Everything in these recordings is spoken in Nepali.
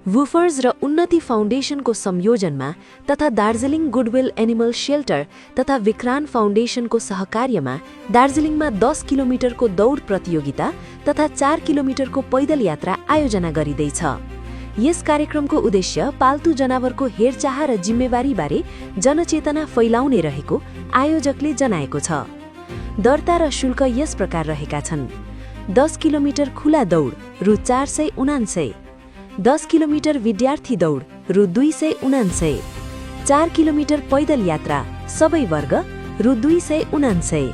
वुफर्स र उन्नति फाउन्डेशनको संयोजनमा तथा दार्जिलिङ गुडविल एनिमल शेल्टर तथा विक्रान्त फाउन्डेशनको सहकार्यमा दार्जिलिङमा 10 किलोमिटरको दौड प्रतियोगिता तथा 4 किलोमिटरको पैदल यात्रा आयोजना गरिँदैछ। यस कार्यक्रमको उद्देश्य पाल्तु जनावरको हेरचाह र जिम्मेवारीबारे जनचेतना फैलाउने रहेको आयोजकले जनाएको छ। दर्ता र शुल्क यस प्रकार रहेका छन्। 10 किलोमिटर खुला दौड रु 479, 10 किलोमिटर विद्यार्थी दौड रु 279, 4 किलोमिटर पैदल यात्रा सबै वर्ग रु 279।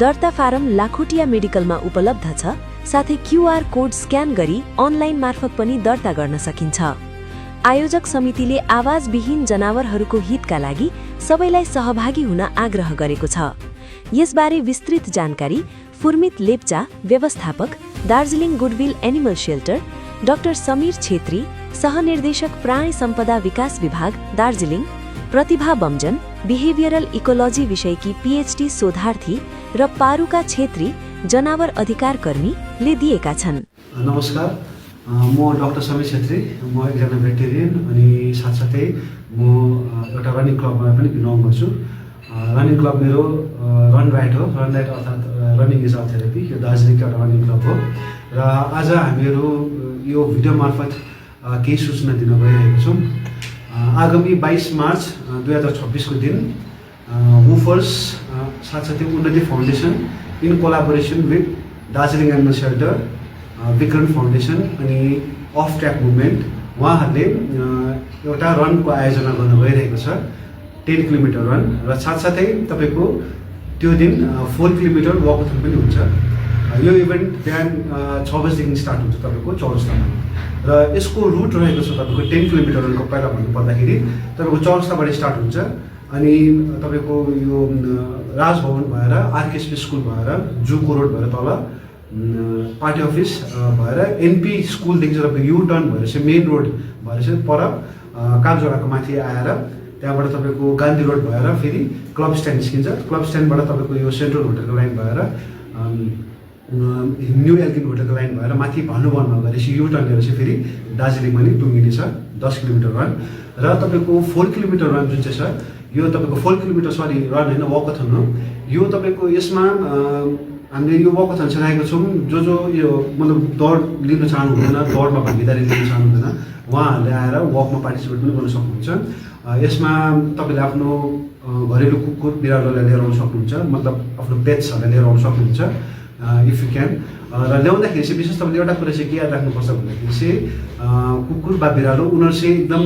दर्ता फारम लाखोटिया मेडिकलमा उपलब्ध छ, साथै क्यूआर कोड स्क्यान गरी अनलाइन मार्फत पनि दर्ता गर्न सकिन्छ। आयोजक समितिले आवाजविहीन जनावरहरूको हितका लागि सबैलाई सहभागी हुन आग्रह गरेको छ। यसबारे विस्तृत जानकारी फुर्मित लेप्चा, व्यवस्थापक, Darjeeling Goodwill animal shelter, doctor Samir Chhetri, सहनिर्देशक प्राणी सम्पदा विकास विभाग, दार्जिलिङ, प्रतिभा बमजन, बिहेभियरल इकोलोजी विषयकी पीएचडी शोधार्थी र पारुका छेत्री, जनावर अधिकार कर्मीले दिएका छन्। नमस्कार, म डाक्टर समीर छेत्री, म एकजना भेटेरियन अनि साथसाथै म एउटा रनिङ क्लबमा पनि बिलोङ गर्छु। रनिङ क्लब मेरो रन राइट हो। रन राइट अर्थात् रनिङ इज अ थेरापी, यो दार्जिलिङको एउटा रनिङ क्लब हो। र आज हामीहरू यो भिडियो मार्फत केही सूचना दिन गइरहेका छौँ। आगामी 22 मार्च 2026 को दिन वुफर्स साथसाथै उन्नति foundation in collaboration with Darjeeling animal shelter, Vikrant foundation अनि अफ ट्र्याक मुभमेन्ट उहाँहरूले एउटा रनको आयोजना गर्न गइरहेको छ, 10 किलोमिटर रन। र साथसाथै तपाईँको त्यो दिन 4 किलोमिटर वकथन पनि हुन्छ। यो इभेन्ट बिहान 6 बजीदेखि स्टार्ट हुन्छ तपाईँको चौरस्तामा। र यसको रुट रहेको छ तपाईँको 10 किलोमिटर रनको। पहिला भन्नुपर्दाखेरि तपाईँको चौरस्ताबाट स्टार्ट हुन्छ अनि तपाईँको यो राजभवन भएर आरकेएसपी स्कुल भएर जूको रोड भएर तल पार्टी अफिस भएर एनपी स्कुलदेखि चाहिँ तपाईँको युटर्न भएर चाहिँ मेन रोड भएर चाहिँ पर कागझोडाको माथि आएर त्यहाँबाट तपाईँको गान्धी रोड भएर फेरि क्लब स्ट्यान्ड निस्किन्छ। क्लब स्ट्यान्डबाट तपाईँको यो सेन्ट्रल होटलको लाइन भएर न्यू एल्किन होटलको लाइन भएर माथि भानुभवनमा गएपछि युटर्न लिएर चाहिँ फेरि दार्जिलिङमा नै टुङ्गिनेछ 10 किलोमिटर रन। र तपाईँको 4 किलोमिटर रन जुन चाहिँ छ यो तपाईँको 4 किलोमिटर रन होइन, वकथन हो। यो तपाईँको यसमा हामीले यो वकथन चलाएको छौँ। जो यो मतलब दौड लिन चाहनुहुँदैन, दौडमा भागीदारी लिन चाहनुहुँदैन, उहाँहरूले आएर वकमा पार्टिसिपेट पनि गर्न सक्नुहुन्छ। यसमा तपाईँले आफ्नो घरेलु कुकुर बिरालोलाई लिएर आउन सक्नुहुन्छ, मतलब आफ्नो पेट्सहरूलाई लिएर आउन सक्नुहुन्छ इफ यु क्यान। र ल्याउँदाखेरि चाहिँ विशेष तपाईँले एउटा कुरा चाहिँ के याद राख्नुपर्छ भन्दाखेरि चाहिँ कुकुर वा बिरालो उनीहरू चाहिँ एकदम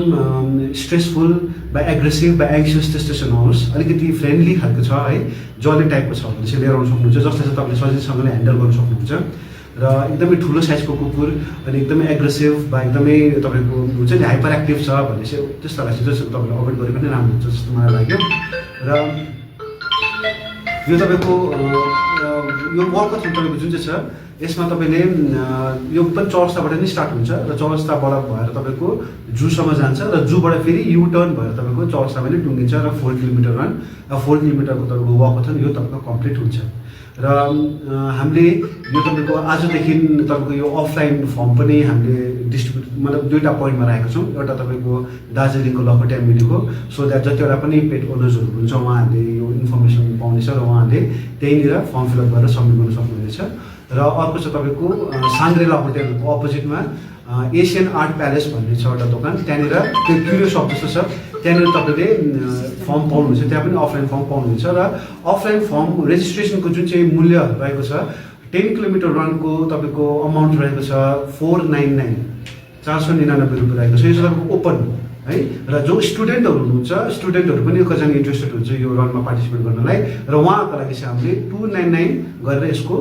स्ट्रेसफुल वा एग्रेसिभ वा एङ्सियस त्यस्तो चाहिँ नहोस्, अलिकति फ्रेन्डली खालको छ है, जली टाइपको छ भने चाहिँ लिएर आउन सक्नुहुन्छ, जसलाई चाहिँ तपाईँले सजिलोसँगले ह्यान्डल गर्न सक्नुहुन्छ। र एकदमै ठुलो साइजको कुकुर अनि एकदमै एग्रेसिभ वा एकदमै तपाईँको हुन्छ नि हाइपर एक्टिभ छ भने चाहिँ त्यस्तोलाई चाहिँ जस्तो तपाईँले अभोइड गरेको नै राम्रो हुन्छ जस्तो मलाई लाग्यो। र यो तपाईँको यो वकथन तपाईँको जुन चाहिँ छ यसमा तपाईँले यो पनि चौरस्ताबाट नै स्टार्ट हुन्छ र चौरस्ताबाट भएर तपाईँको जूसम्म जान्छ र जूबाट फेरि युटर्न भएर तपाईँको चौरस्तामा नै टुङ्गिन्छ र 4 किलोमिटर रन, 4 किलोमिटरको तपाईँको वकथन यो तपाईँको कम्प्लिट हुन्छ। र हामीले यो तपाईँको आजदेखि तपाईँको यो अफलाइन फर्म पनि हामीले डिस्ट्रिब्युट मतलब 2टा पोइन्टमा राखेका छौँ। एउटा तपाईँको दार्जिलिङको लखोटिया मिडिको, सो द्याट जतिवटा पनि पेट ओनर्सहरू हुन्छ उहाँहरूले यो इन्फर्मेसन पाउनेछ र उहाँहरूले त्यहीँनिर फर्म फिलअप गरेर सब्मिट गर्न सक्नुहुनेछ। र अर्को छ तपाईँको साङ्ग्रेला होटेलको अपोजिटमा एसियन आर्ट प्यालेस भन्ने छ एउटा दोकान, त्यहाँनिर त्यो क्युरियो सप जस्तो छ, त्यहाँनिर तपाईँले फर्म पाउनुहुन्छ, त्यहाँ पनि अफलाइन फर्म पाउनुहुन्छ। र अफलाइन फर्म रेजिस्ट्रेसनको जुन चाहिँ मूल्य रहेको छ 10 किलोमिटर रनको तपाईँको अमाउन्ट रहेको छ 499 रुपियाँ रहेको छ। यो चाहिँ तपाईँको ओपन है। र जो स्टुडेन्टहरू हुनुहुन्छ स्टुडेन्टहरू पनि कतिजना इन्ट्रेस्टेड हुन्छ यो रनमा पार्टिसिपेट गर्नलाई, र उहाँहरूको लागि चाहिँ हामीले 299 गरेर यसको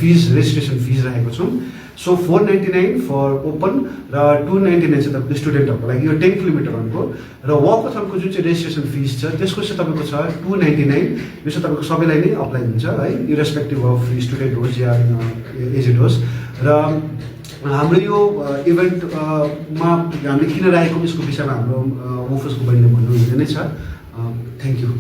फिज रेजिस्ट्रेसन फिज राखेको छौँ। सो 499 फर ओपन र 299 चाहिँ तपाईँको स्टुडेन्टहरूको लागि यो 10 किलोमिटर रनको। र वकथनको जुन चाहिँ रेजिस्ट्रेसन फिज छ त्यसको चाहिँ तपाईँको छ 299। यो चाहिँ तपाईँको सबैलाई नै अप्लाई हुन्छ है, इरेस्पेक्टिभ अफ स्टुडेन्ट होस् या एजेड होस्। र हाम्रो यो इभेन्टमा हामीले किन राखेको यसको विषयमा हाम्रो वुफर्सको बहिनीले भन्नुहुँदै नै छ। Thank you.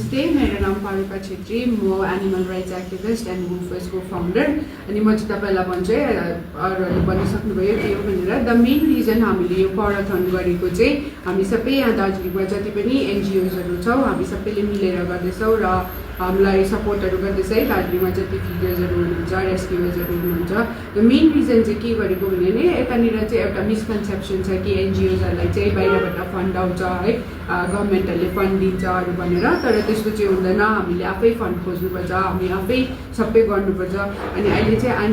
नमस्ते, मेरो नाम पारुका छेत्री, म एनिमल राइट्स एक्टिभिस्ट एन्ड वुल्फर्सको फाउन्डर। अनि म चाहिँ तपाईँलाई भन्छु अरूहरूले भनिसक्नुभयो के हो भनेर। द मेन रिजन हामीले यो पौडाथन गरेको चाहिँ हामी सबै यहाँ दार्जिलिङमा जति पनि एनजिओजहरू छौँ हामी सबैले मिलेर गर्दैछौँ र हामीलाई सपोर्टहरू गर्दैछ है। दार्जिलिङमा जति फिडर्सहरू हुनुहुन्छ, रेस्क्युजहरू हुनुहुन्छ। द मेन रिजन चाहिँ के गरेको भने नि यतानिर चाहिँ एउटा मिसकन्सेप्सन छ कि एनजिओजहरूलाई चाहिँ बाहिरबाट फन्ड आउँछ है, गभर्मेन्टहरूले फन्ड दिन्छहरू भनेर। तर त्यस्तो चाहिँ हुँदैन, हामीले आफै फन्ड खोज्नुपर्छ, हामी आफै सबै गर्नुपर्छ। अनि अहिले चाहिँ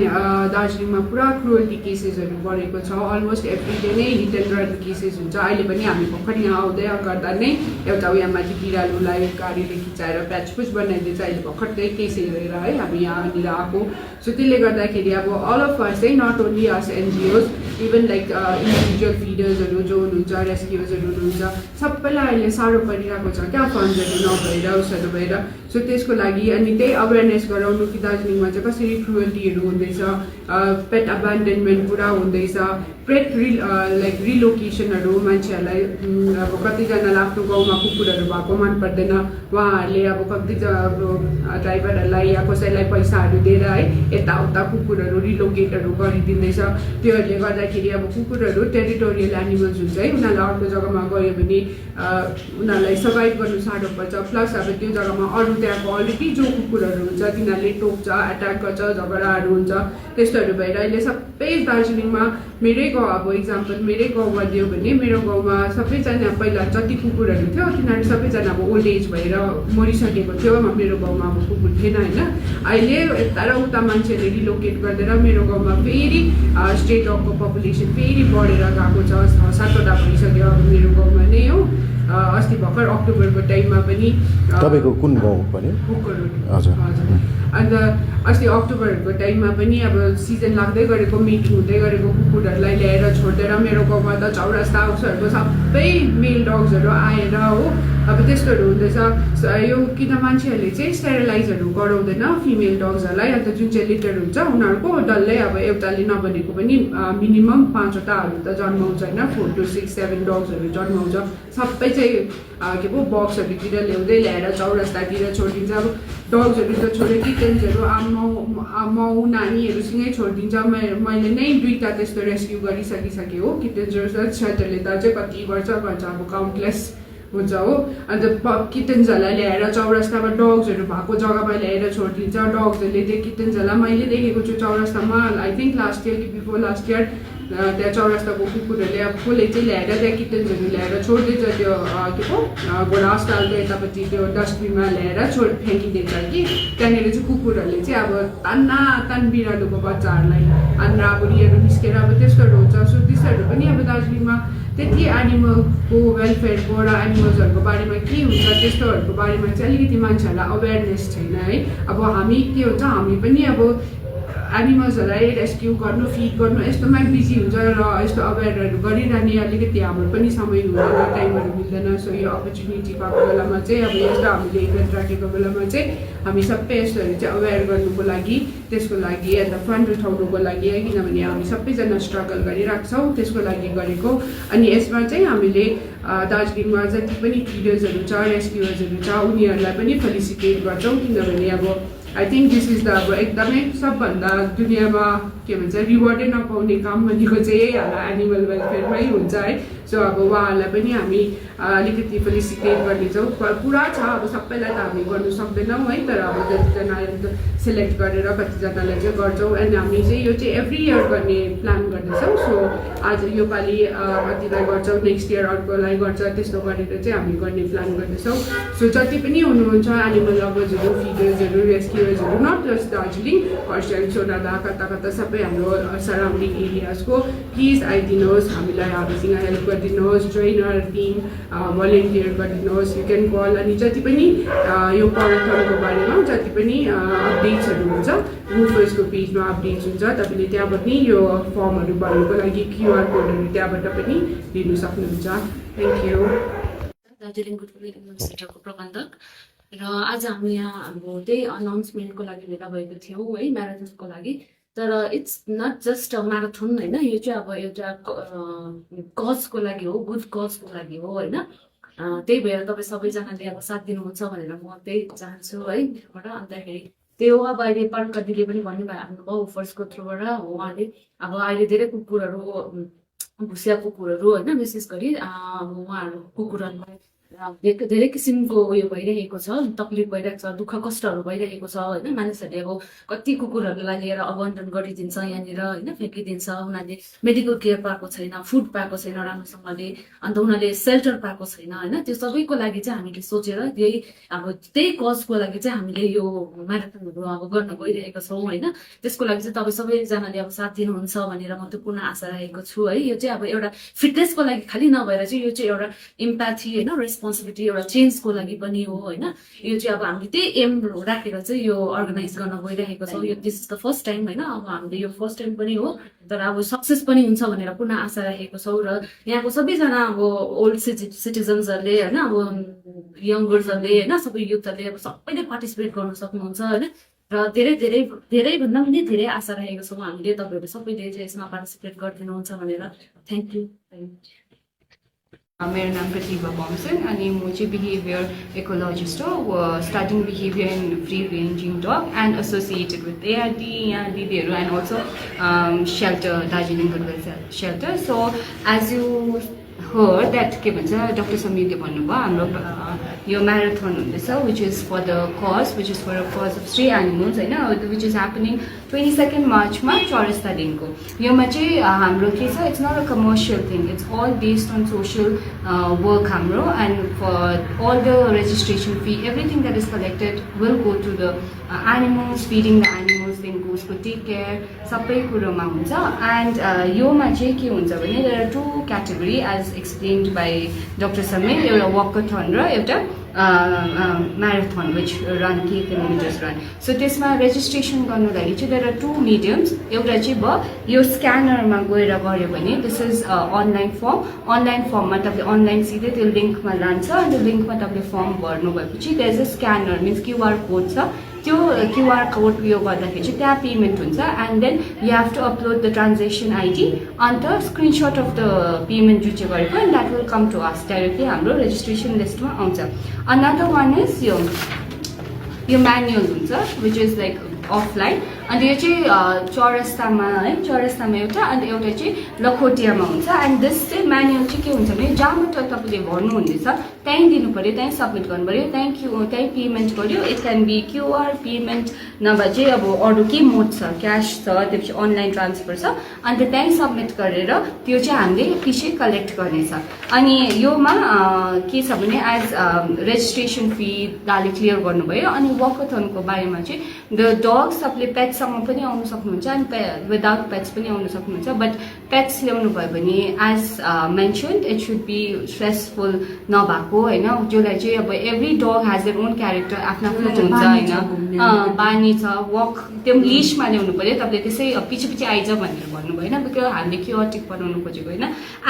दार्जिलिङमा पुरा क्रुअल्टी केसेसहरू बढेको छ। अलमोस्ट एभ्री डे नै हिट एन्ड रन केसेस हुन्छ। अहिले पनि हामी भर्खर यहाँ आउँदै गर्दा नै एउटा उयो माथि बिरालोलाई गाडीले खिचाएर प्याचपुच बनाइदिन्छ। अहिले भर्खर त्यही केस हेरेर है हामी यहाँनिर आएको। सो त्यसले गर्दाखेरि अब अल अफ अस चाहिँ not only us NGOs, even like individual फिडर्सहरू जो हुनुहुन्छ, रेस्क्युजहरू हुनुहुन्छ, सबैलाई अहिले साह्रो परिरहेको छ क्या, फन्ड्सहरू नभएर उसहरू भएर। सो त्यसको लागि अनि त्यही अवेरनेस गराउनु कि दार्जिलिङमा चाहिँ कसरी क्रुअल्टीहरू हुँदैछ, पेट अबान्डनमेन्ट पुरा हुँदैछ, पेट लाइक रिलोकेसनहरू मान्छेहरूलाई अब कतिजनालाई आफ्नो गाउँमा कुकुरहरू भएको मन पर्दैन, उहाँहरूले अब कति ड्राइभरहरूलाई या कसैलाई पैसाहरू दिएर है यताउता कुकुरहरू रिलोकेटहरू गरिदिँदैछ। त्योहरूले गर्दाखेरि अब कुकुरहरू टेरिटोरियल एनिमल्स हुन्छ है, उनीहरूलाई अर्को जग्गामा गयो भने उनीहरूलाई सर्भाइभ गर्नु साह्रो पर्छ। प्लस अब त्यो जग्गामा अरू त्यहाँको अलरेडी जो कुकुरहरू हुन्छ तिनीहरूले टोक्छ, एट्याक गर्छ, झगडाहरू हुन्छ, त्यस्तोहरू भएर अहिले सबै दार्जिलिङमा मेरै गाउँ अब इक्जाम्पल मेरै गाउँमा दियो भने मेरो गाउँमा सबैजना पहिला जति कुकुरहरू थियो तिनीहरू सबैजना अब ओल्ड एज भएर मरिसकेको थियो। मेरो गाउँमा अब कुकुर थिएन होइन। अहिले यता र उता मान्छेहरूले रिलोकेट गरिदिएर मेरो गाउँमा फेरि स्ट्रे डगको पपुलेसन फेरि बढेर गएको छ। 7वटा भइसक्यो अब मेरो गाउँमा नै हो। अस्ति भर्खर अक्टोबरको टाइममा पनि तपाईँको कुन गाउँ भन्यो? कुकुरहरू हजुर हजुर। अन्त अस्ति अक्टोबरहरूको टाइममा पनि अब सिजन लाग्दै गरेको, मिटिङ हुँदै गरेको कुकुरहरूलाई ल्याएर छोडिदिएर मेरो गाउँमा त चौरास्ता उसहरूको सबै मेल डग्सहरू आएर हो अब त्यस्तोहरू हुँदैछ। यो किन मान्छेहरूले चाहिँ स्टेरिलाइजहरू गराउँदैन फिमेल डग्सहरूलाई, अन्त जुन चाहिँ लिटर हुन्छ उनीहरूको डल्लै अब एउटाले नबनेको पनि मिनिमम 5वटाहरू त जन्माउँछ होइन, 4 to 6, 7 डग्सहरू जन्माउँछ। सबै चाहिँ के पो बक्सहरूतिर ल्याएर चौरास्तातिर छोडिदिन्छ। अब डग्सहरू त छोड्यो, किटेन्सहरू माउ नानीहरूसँगै छोडिदिन्छ। मैले नै 2टा त्यस्तो रेस्क्यु गरिसकिसकेँ हो किटेन्सहरू। सेटरले त अझै कति वर्ष गर्छ, अब काउन्टलेस हुन्छ हो। अन्त किटेन्सहरूलाई ल्याएर चौरास्तामा डग्सहरू भएको जग्गामा ल्याएर छोडिदिन्छ। डग्सहरूले त्यो किटेन्सहरूलाई मैले देखेको छु चौरास्तामा, आई थिङ्क लास्ट इयर कि बिफोर लास्ट इयर त्यहाँ चौरास्ताको कुकुरहरूले अब कसले चाहिँ ल्याएर त्यहाँ किटेन्सहरू ल्याएर छोड्दैछ। त्यो के पो घोडा अस्पतालको यतापट्टि त्यो डस्टबिनमा ल्याएर फ्याँकिदिन्छ कि त्यहाँनिर चाहिँ कुकुरहरूले चाहिँ अब तान बिरालोको बच्चाहरूलाई आन्द्राबुढीहरू निस्केर अब त्यस्तोहरू हुन्छ। सो त्यस्तोहरू पनि अब दार्जिलिङमा त्यति एनिमलको वेलफेयरको र एनिमल्सहरूको बारेमा के हुन्छ त्यस्तोहरूको बारेमा चाहिँ अलिकति मान्छेहरूलाई अवेरनेस छैन है। अब हामी के हुन्छ, हामी पनि अब एनिमल्सहरूलाई रेस्क्यु गर्नु, फिड गर्नु यस्तोमै बिजी हुन्छ र यस्तो अवेरहरू गरिरहने अलिकति हाम्रो पनि समय हुँदैन, टाइमहरू मिल्दैन। सो यो अपर्च्युनिटी पाएको बेलामा चाहिँ अब यस्तो हामीले इभेन्ट राखेको बेलामा चाहिँ हामी सबै यस्तोहरू चाहिँ अवेर गर्नुको लागि, त्यसको लागि अन्त फन्ड उठाउनुको लागि है, किनभने हामी सबैजना स्ट्रगल गरिरहेको छौँ त्यसको लागि गरेको। अनि यसमा चाहिँ हामीले दार्जिलिङमा जति पनि फिडर्सहरू छ, रेस्क्युजहरू छ उनीहरूलाई पनि फेलिसिटेट गर्छौँ, किनभने अब I think this is the अब एकदमै सबभन्दा दुनियाँमा के भन्छ रिवार्डै नपाउने काम भनेको चाहिँ यही होला, एनिमल वेलफेयरमै हुन्छ है। सो अब उहाँहरूलाई पनि हामी अलिकति फेलिसिटेट गर्नेछौँ। पुरा छ अब सबैलाई त हामी गर्नु सक्दैनौँ है, तर अब जतिजनाले सिलेक्ट गरेर कतिजनालाई चाहिँ गर्छौँ। एन्ड हामी चाहिँ यो चाहिँ एभ्री इयर गर्ने प्लान गर्दैछौँ। सो आज योपालि कतिलाई गर्छौँ, नेक्स्ट इयर अर्कोलाई गर्छ, त्यस्तो गरेर चाहिँ हामी गर्ने प्लान गर्दैछौँ। सो जति पनि हुनुहुन्छ एनिमल लभर्सहरू, फिडर्सहरू, रेस्क्युजहरू, नट जस्ट दार्जिलिङ, खरसाङ, सोनादा, कता कता सबै हाम्रो सराउन्डिङ एरियाजको प्लिज आइदिनुहोस्, हामीलाई हामीसँग हेल्प गरिदिनुहोस्, ट्रेनर टिम भलिन्टियर गरिदिनुहोस्, यु क्यान कल। अनि जति पनि यो पौडाथनको बारेमा जति पनि अपडेट्सहरू हुन्छ वुल्फर्सको पेजमा अपडेट्स हुन्छ, तपाईँले त्यहाँबाट पनि यो फर्महरू भर्नुको लागि QR कोडहरू त्यहाँबाट पनि लिनु सक्नुहुन्छ। Thank you. Darjeeling Goodwill animal सेन्टरको प्रबन्धक र आज हामी यहाँ हाम्रो त्यही अनाउन्समेन्टको लागि लिएर भएको थियौँ है, म्याराथनको लागि। तर it's not just a marathon होइन, यो चाहिँ अब एउटा कजको लागि हो, गुड कजको लागि हो होइन। त्यही भएर तपाईँ सबैजनाले अब साथ दिनुहुन्छ भनेर म त्यही चाहन्छु है मेरोबाट। अन्तखेरि त्यो अब अहिले पार्क दिदीले पनि भन्नुभयो हाम्रो फर्स्टको थ्रुबाट उहाँले अब अहिले धेरै कुकुरहरू भुसिया कुकुरहरू होइन विशेष गरी उहाँहरू कुकुरहरूलाई धेरै किसिमको उयो भइरहेको छ, तकलिफ भइरहेको छ, दुःख कष्टहरू भइरहेको छ होइन। मानिसहरूले अब कति कुकुरहरूलाई लिएर अबन्डन गरिदिन्छ यहाँनिर होइन, फ्याँकिदिन्छ। उनीहरूले मेडिकल केयर पाएको छैन, फुड पाएको छैन राम्रोसँगले, अन्त उनीहरूले सेल्टर पाएको छैन होइन। त्यो सबैको लागि चाहिँ हामीले सोचेर त्यही कजको लागि चाहिँ हामीले यो म्याराथनहरू अब गर्न गइरहेका छौँ होइन। त्यसको लागि चाहिँ तपाईँ सबैजनाले अब साथ दिनुहुन्छ भनेर म त्यो पूर्ण आशा राखेको छु है। यो चाहिँ अब एउटा फिटनेसको लागि खालि नभएर चाहिँ यो चाहिँ एउटा इम्प्याथी होइन, रेस्पोन्सिबिलिटी एउटा चेन्जको लागि पनि हो होइन। यो चाहिँ अब हामीले त्यही एम राखेर चाहिँ यो अर्गनाइज गर्न गइरहेको छौँ। यो this is the first time होइन, अब हामीले यो फर्स्ट टाइम पनि हो, तर अब सक्सेस पनि हुन्छ भनेर पूर्ण आशा राखेको छौँ। र यहाँको सबैजना अब ओल्ड सिटिजन्सहरूले होइन, अब यङ्गर्सहरूले होइन, सबै युथहरूले अब सबैले पार्टिसिपेट गर्न सक्नुहुन्छ होइन। र धेरैभन्दा पनि धेरै आशा राखेको छौँ हामीले तपाईँहरू सबैले चाहिँ यसमा पार्टिसिपेट गरिदिनुहुन्छ भनेर। Thank you. मेरो नाम प्रतिभा बम्सन अनि म चाहिँ बिहेभियर इकोलोजिस्ट हो, studying behaviour in free ranging dog and associated with ARD यहाँ दिदीहरू and also shelter Darjeeling Goodwill shelter. So as you heard that के भन्छ डक्टर समीरले भन्नुभयो हाम्रो यो म्याराथन हुँदैछ which is for the cause of stray animals होइन, विच इज ह्यापनिङ 22 मार्चमा चौरस्तादेखिको। योमा चाहिँ हाम्रो के छ, it's not a commercial thing, it's all based on social work हाम्रो and for all the registration fee everything that is collected will go to the animals, feeding the एनिमल्सदेखिको उसको टेक केयर सबै कुरोमा हुन्छ। एन्ड योमा चाहिँ के हुन्छ भने there are 2 category as explained by doctor Samir, एउटा वकथन र एउटा म्याराथन विच रन के किलोमिटर्स रन। सो त्यसमा रेजिस्ट्रेसन गर्नु लागि चाहिँ देयर आर 2 मिडियम्स। एउटा चाहिँ भयो यो स्क्यानरमा गएर गऱ्यो भने दिस इज अनलाइन फर्ममा तपाईँले अनलाइन सिधै त्यो लिङ्कमा लान्छ अनि त्यो लिङ्कमा तपाईँले फर्म भर्नु भएपछि there is a scanner means QR code छ, त्यो क्युआर कोड उयो गर्दाखेरि चाहिँ त्यहाँ पेमेन्ट हुन्छ and then you have to upload the transaction ID and screenshot of the payment जुन चाहिँ गरेको and that will come to us directly हाम्रो रेजिस्ट्रेसन लिस्टमा आउँछ। अनदर वान इज यो म्यानुअल हुन्छ which is like offline, and यो चाहिँ चौरस्तामा एउटा अन्त एउटा चाहिँ लखोटियामा हुन्छ। एन्ड दिस चाहिँ म्यानुअल चाहिँ के हुन्छ भने जहाँबाट तपाईँले भर्नुहुँदैछ त्यहीँ दिनु पऱ्यो, त्यहीँ सब्मिट गर्नु पऱ्यो, त्यहीँ पेमेन्ट गर्यो। It can be QR payment नभए चाहिँ अब अरू के मोड छ, क्यास छ, त्यसपछि अनलाइन ट्रान्सफर छ, अन्त त्यहीँ सब्मिट गरेर त्यो चाहिँ हामीले पछि कलेक्ट गर्नेछ। अनि योमा के छ भने एज रेजिस्ट्रेसन फी दाले क्लियर गर्नुभयो। अनि वकथनको बारेमा चाहिँ द डग्स तपाईँले पेट्ससँग पनि आउनु सक्नुहुन्छ अनि विदाउट पेट्स पनि आउनु सक्नुहुन्छ, बट पेट्स ल्याउनु भयो भने as mentioned it should be stressful नभएको होइन, जसलाई चाहिँ अब every dog has their own character, आफ्नो हुन्छ होइन, बानी छ, वक त्यो लिस्टमा ल्याउनु पऱ्यो। तपाईँले त्यसै पछि आइज भनेर भन्नु भएन, बिकज हामीले क्योटिक बनाउनु खोजेको होइन।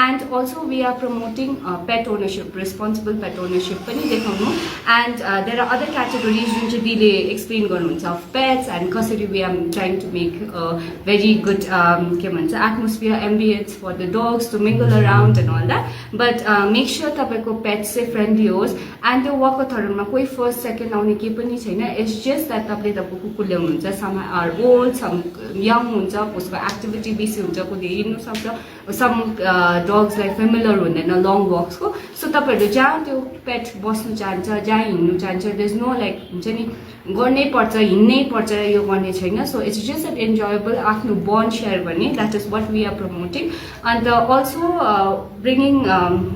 And also we are promoting pet ownership, responsible pet ownership पनि देखाउनु। And there are other categories जुन चाहिँ दिदीले एक्सप्लेन गर्नुहुन्छ अफ पेट्स एन्ड कसरी we are trying to make very good के भन्छ atmosphere ambience for the dogs to mingle around and all that, but make sure तपाईँको पेट्स चाहिँ फ्रेन्डली होस्। एन्ड त्यो वकथहरूमा कोही फर्स्ट सेकेन्ड आउने केही पनि छैन, इट्स जस्ट द्याट तपाईँले तपाईँको कुकुर ल्याउनुहुन्छ, some are old, some young हुन्छ, उसको एक्टिभिटी बेसी हुन्छ, कसले हिँड्नु सक्छ, सम डग्सलाई फेमिलर हुँदैन लङ वक्सको। सो तपाईँहरू जहाँ त्यो पेट बस्नु चाहन्छ, जहाँ हिँड्नु चाहन्छ, देयर इज नो लाइक हुन्छ नि गर्नै पर्छ हिँड्नै पर्छ यो गर्ने छैन। So it's just that enjoyable आफ्नो बन्ड सेयर गर्ने, that is what we are promoting. And also bringing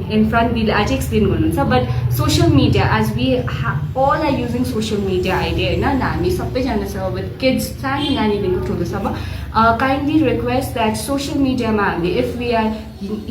in front दिदीले अझै एक्सप्लेन गर्नुहुन्छ, but social media as we all are using social media idea होइन, हामी सबैजना छ विथ किड्स, सानो नानीदेखिको ठुलोसम्म। काइन्डली रिक्वेस्ट द्याट सोसियल मिडियामा हामीले if we are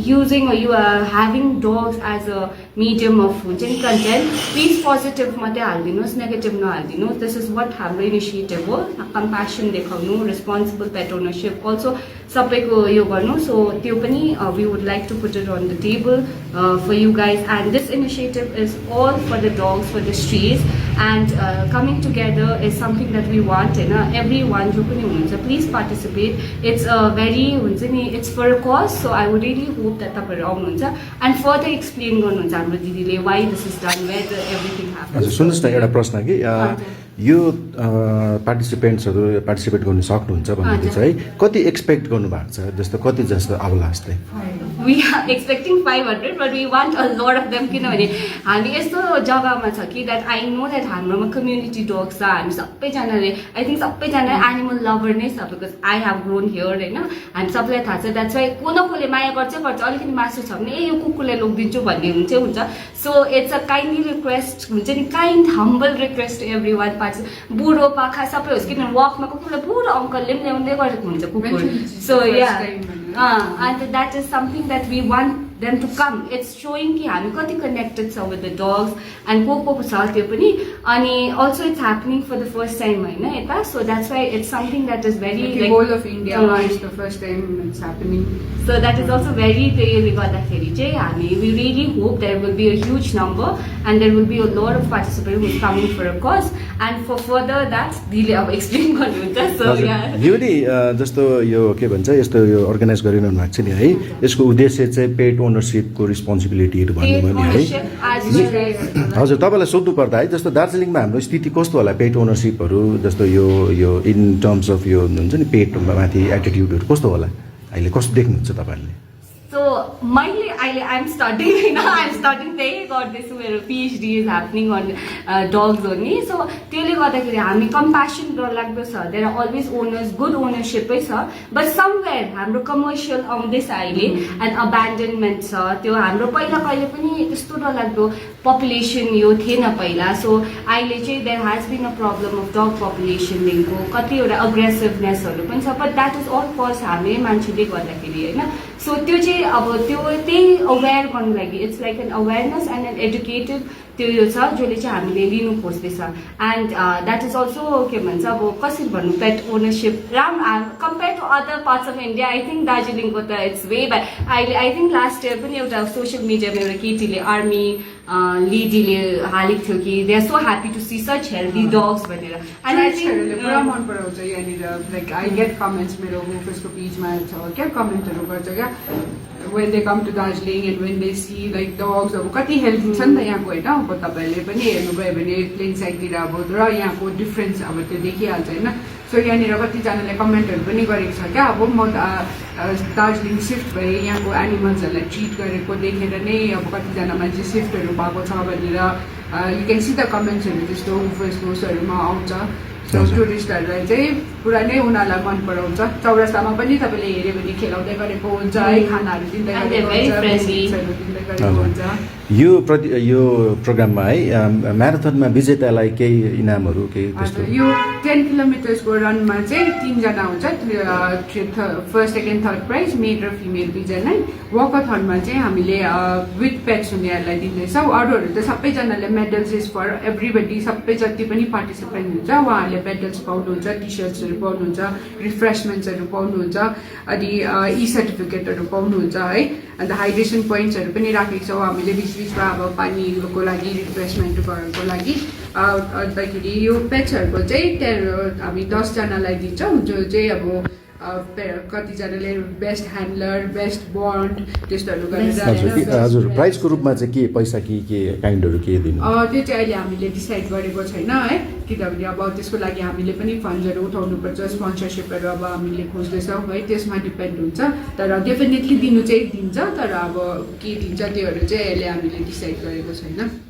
using or you are having dogs as a medium of content, please positive मात्रै हालिदिनुहोस्, नेगेटिभ नहालिदिनुहोस्। दिस इज वाट हाम्रो इनिसिएटिभ हो, कम्प्यासन देखाउनु, रेस्पोन्सिबल पेट ओनरसिप अल्सो सबैको यो गर्नु। सो त्यो पनि we would like to put it on the table for you guys and this initiative is all for the dogs, for the strays. and coming together is something that we want हैन everyone जो पनि हुनुहुन्छ please participate it's a very हुन्छ नि it's for a cause so I would really hope that तपाईहरु आउनुहुन्छ and further explain गर्नुहुन्छ हाम्रो दिदीले why this is done where everything happens हजुर सुन्नुस् न एउटा प्रश्न कि यो पार्टिसिपेट गर्न सक्नुहुन्छ भन्ने चाहिँ कति एक्सपेक्ट गर्नु भएको छ जस्तो कति जस्तो आउला जस्तै we are expecting 500 but we want a lot of them किनभने हामी यस्तो जग्गामा छ कि that I know that हाम्रोमा community dogs छ हामी सबैजनाले I think सबैजना animal lover नै छ because I have grown here हैन हामी सबैलाई थाहा छ that's why को न कोले माया गर्छ अलिकति मासु छ भने यो कुकुरलाई लगिदिन्छु भन्ने हुन्छ so it's a kindly request हुन्छ नि kind humble request to everyone बुढो पाखा सबै होस् किनभने वकमा कुकुरलाई बुढो अङ्कलले पनि ल्याउँदै गरेको हुन्छ कुकुर so yeah and that is something that we want them to come it's showing कि हामी कति connected छ with the dogs and को छ त्यो पनि अनि also it's happening for the first time हैन यता so that's why it's something that is very like whole of India is the first time it's happening so that is also very त्यसले गर्दाखेरि चाहिँ हामी we really hope there will be a huge number and there will be a lot of participants who is coming for a cause and for further that दिले अब एक्सप्लेन गर्नुहुन्छ so yeah दिदी जस्तो यो के भन्छ यस्तो यो अर्गनाइज गरिरहनु भएको छ नि है यसको उद्देश्य चाहिँ पेट ओनरशिपको रिस्पोन्सिबिलिटीहरु भन्नु भने है हजुर तपाईलाई सोध्नु पर्दा है जस्तो दार्जिलिङमा हाम्रो स्थिति कस्तो होला पेट ओनरशिपहरु जस्तो यो इन टर्म्स अफ यो हुन्छ नि पेट माथि एटिट्युडहरु कस्तो होला अहिले कस्तो देख्नुहुन्छ तपाईहरुले So, I'm studying त्यही गर्दैछु मेरो PhD is happening on dogs only. So, त्यसले गर्दाखेरि हामी compassion लाग्दो छ. There are always owners, good ownership छ. But somewhere हाम्रो commercial आउँदैछ अहिले and abandonment छ. त्यो हाम्रो पहिला कहिले पनि त्यस्तो डरलाग्दो population यो थिएन पहिला. So, अहिले चाहिँ there has been a problem of dog population देखिको कतिवटा aggressivenessहरु पनि छ. But that is all cause हामी मान्छेले गर्दाखेरि हैन. So, त्यो चाहिँ अब त्यो त्यही अवेयर गर्नु लागि it's like an awareness and an educated त्यो यो छ जसले चाहिँ हामीले लिनु खोज्दैछ एन्ड द्याट इज अल्सो के भन्छ अब कसरी भन्नु pet ownership compare to other parts of India I think दार्जिलिङको त it's way by I think last year पनि एउटा सोसियल मिडियामा एउटा केटीले आर्मी लिडीले हालेको थियो कि they are so happy to see such healthy dogs भनेर एन्ड आई थिङ्क पुरा मन पराउँछ यहाँनिर लाइक आई गेट कमेन्ट्स मेरो फेसबुक पेजमा छ क्या कमेन्टहरू गर्छ क्या when they come to Darjeeling and when they see like dogs अब कति हेल्दी छ नि त यहाँको होइन अब तपाईँहरूले पनि हेर्नुभयो भने प्लेन साइडतिर अब र यहाँको डिफ्रेन्स अब त्यो देखिहाल्छ होइन सो यहाँनिर कतिजनाले कमेन्टहरू पनि गरेको छ क्या अब म दार्जिलिङ सिफ्ट भए यहाँको एनिमल्सहरूलाई ट्रिट गरेको देखेर नै अब कतिजना मान्छे सिफ्टहरू भएको छ भनेर यु क्यान सी द कमेन्ट्सहरू त्यस्तो फेसबुक्सहरूमा आउँछ सो टुरिस्टहरूलाई चाहिँ पुरा नै उनीहरूलाई मन पराउँछ चौरास्तामा पनि तपाईँले हेऱ्यो भने खेलाउँदै गरेको हुन्छ है खानाहरू दिँदै गरेको हुन्छ यो प्रोग्राममा है म्याराथनमा विजेतालाई केही इनामहरू केही त्यस्तो यो 10 किलोमिटर्सको रनमा चाहिँ 3 जना हुन्छ फर्स्ट सेकेन्ड थर्ड प्राइज मेल र फिमेल दुईजना वकथनमा चाहिँ हामीले विथ पेट्स हुनेहरूलाई दिँदैछौँ अरूहरू त सबैजनाले मेडल्स इज फर एभ्रीबडी सबै जति पनि पार्टिसिपेन्ट हुन्छ उहाँहरूले मेडल्स पाउनुहुन्छ टी सर्ट्सहरू पाउनुहुन्छ रिफ्रेसमेन्ट्सहरू पाउनुहुन्छ अनि ई सर्टिफिकेटहरू पाउनुहुन्छ है अन्त हाइड्रेसन पोइन्ट्सहरू पनि राखेको छौँ हामीले बिचबिचमा अब पानीको लागि रिफ्रेसमेन्टहरूको लागि अन्तखेरि यो पेट्सहरूको चाहिँ हामी 10 जनालाई दिन्छौँ जो चाहिँ अब कतिजनाले बेस्ट ह्यान्डलर बेस्ट बन्ड त्यस्तोहरू गरेर हजुर प्राइजको रूपमा चाहिँ के पैसा के काइन्डहरू के दिनु त्यो चाहिँ अहिले हामीले डिसाइड गरेको छैन है किनभने अब त्यसको लागि हामीले पनि फन्ड्सहरू उठाउनुपर्छ स्पोन्सरसिपहरू अब हामीले खोज्दैछौँ है त्यसमा डिपेन्ड हुन्छ तर डेफिनेटली दिनु चाहिँ दिन्छ तर अब के दिन्छ त्योहरू चाहिँ अहिले हामीले डिसाइड गरेको छैन